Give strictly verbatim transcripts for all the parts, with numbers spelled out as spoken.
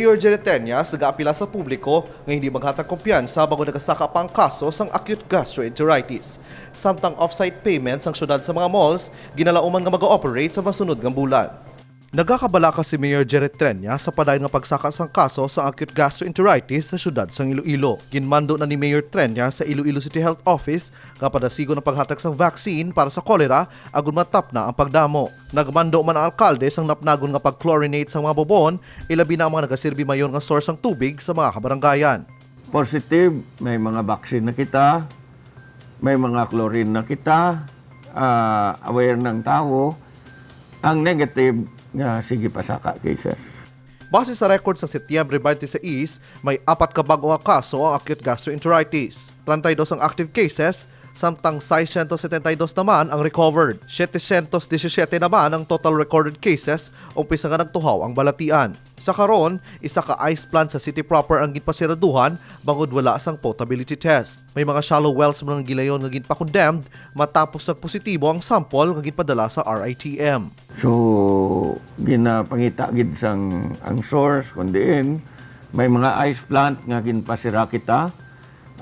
Mayor Jerry Treñas nagaapila sa publiko nga hindi maghatag kumpiyansa bangod nagasaka pa ang kaso sang acute gastroenteritis. Samtang off-site payment sang syudad sa mga malls, ginalauman nga mag-ooperate sa masunod nga bulan. Nagakabalaka si Mayor Jerry Treñas sa padayon nga pagsaka sang kaso sa acute gastroenteritis sa syudad sang Iloilo. Ginmando na ni Mayor Treñas sa Iloilo City Health Office nga padasigon ang paghatag sang vaccine para sa cholera agud matapna ang pagdamo. Nagmando man ang alkalde sang napnagon nga pag-chlorinate sang mga bubon, ilabi na ang mga nagaserbi mayor nga source sang tubig sa mga kabarangayan. Positive, may mga vaccine na kita, may mga chlorine na kita, ah, aware ng tao. Ang negative, nga sige pa saka cases. Base sa record sa Setyembre twenty-six, may apat ka bag-o nga kaso ang acute gastroenteritis. Treinta y dos ang active cases, samtang seiscientos setenta y dos naman ang recovered. Setecientos disisiete naman ang total recorded cases umpisa nga nagtuhaw ang balatian. Sa karon, isa ka ice plant sa city proper ang ginpasiraduhan bangod wala sang potability test. May mga shallow wells man ang gilayon nga ginpa-condemned matapos nagpositibo ang sample nga ginpadala sa R I T M. So, ginapangita gid sang ang source kun diin may mga ice plant nga ginpasira kita,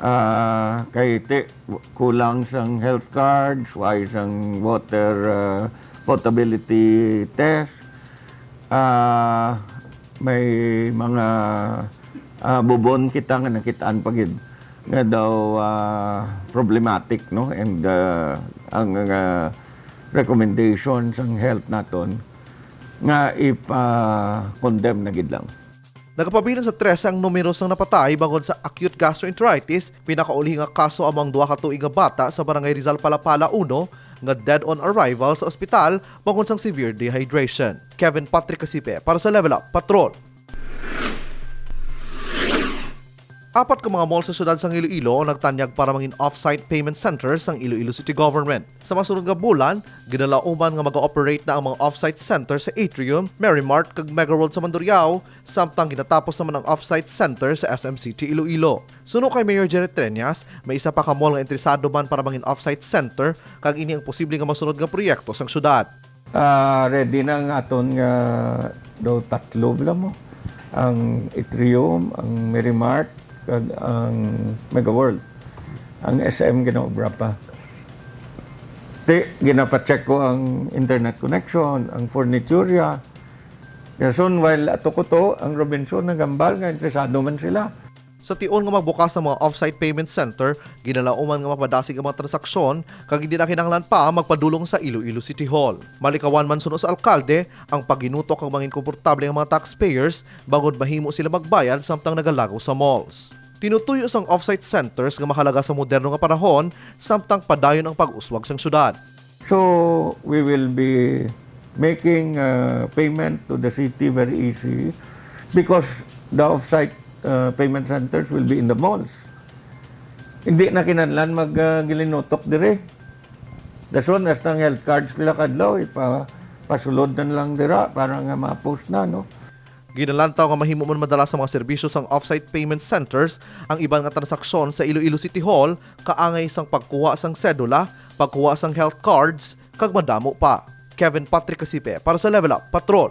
ah, kay ti-, kulang sang health cards, way sang water, ah, potability test. Ah, may mga, ah, bubon kita nga nakitaan pa gid nga daw, ah, problematic, no? And, ah, ang, ah, recommendation sang health naton nga ipa-condemn na gid lang. Nagapabilin sa trese ang numero sang napatay bangod sa acute gastroenteritis. Pinakauli nga kaso amo ang duha ka tuig nga bata sa Barangay Rizal Palapala uno nga dead on arrival sa ospital bangod sang severe dehydration. Kevin Patrick Casipe para sa Level Up Patrol. Apat ka mga mall sa siyudad sang Iloilo ang nagtanyag para mangin off-site payment center sang Iloilo City Government. Sa masunod nga bulan, ginalauman nga mag-ooperate na ang mga off-site center sa Atrium, Merrimart, kag Mega World sa Mandurriao, samtang ginatapos naman ang off-site center sa S M City Iloilo. Suno kay Mayor Jerry Treñas, may isa pa ka mall nga interesado man para mangin off-site center, kag ini ang posible nga masunod nga proyekto sang siyudad. Ah, ready na ang aton nga daw tatlo bala mo. Ang Atrium, ang Merrimart, kag ang Mega World. Ang S M ginaobra pa. Ti, ginapacheck ko ang internet connection, ang furniture ya. Dason, while ato ko to, ang Robinson nagambal nga interesado man sila. Sa tion nga magbukas ang mga off-site payment center, ginalauman nga mapadasig ang mga transaksyon kag hindi na kinahanglan pa magpadulong sa Iloilo City Hall. Malikawan man suno sa alkalde ang paghinutok kag mangin komportable ang mga taxpayers bangod mahimo sila magbayad samtang nagalagaw sa malls. Tinutuyo sang off-site centers nga mahalaga sa moderno nga panahon samtang padayon ang pag-uswag sang syudad. So, we will be making, uh, payment to the city very easy because the off-site, uh, payment centers will be in the malls. Hindi na kinahanglan mag, uh, gilinutok dire. Dason, hasta ang health cards pila kadlaw, ipa-, pasulod na lang dira para nga ma-post na, no? Ginalantaw nga mahimo man madala sa mga serbisyo sang off-site payment centers ang iban nga transaksyon sa Iloilo City Hall, kaangay sang pagkuha sang sedula, pagkuha sang health cards, kag madamo pa. Kevin Patrick Casipe para sa Level Up Patrol.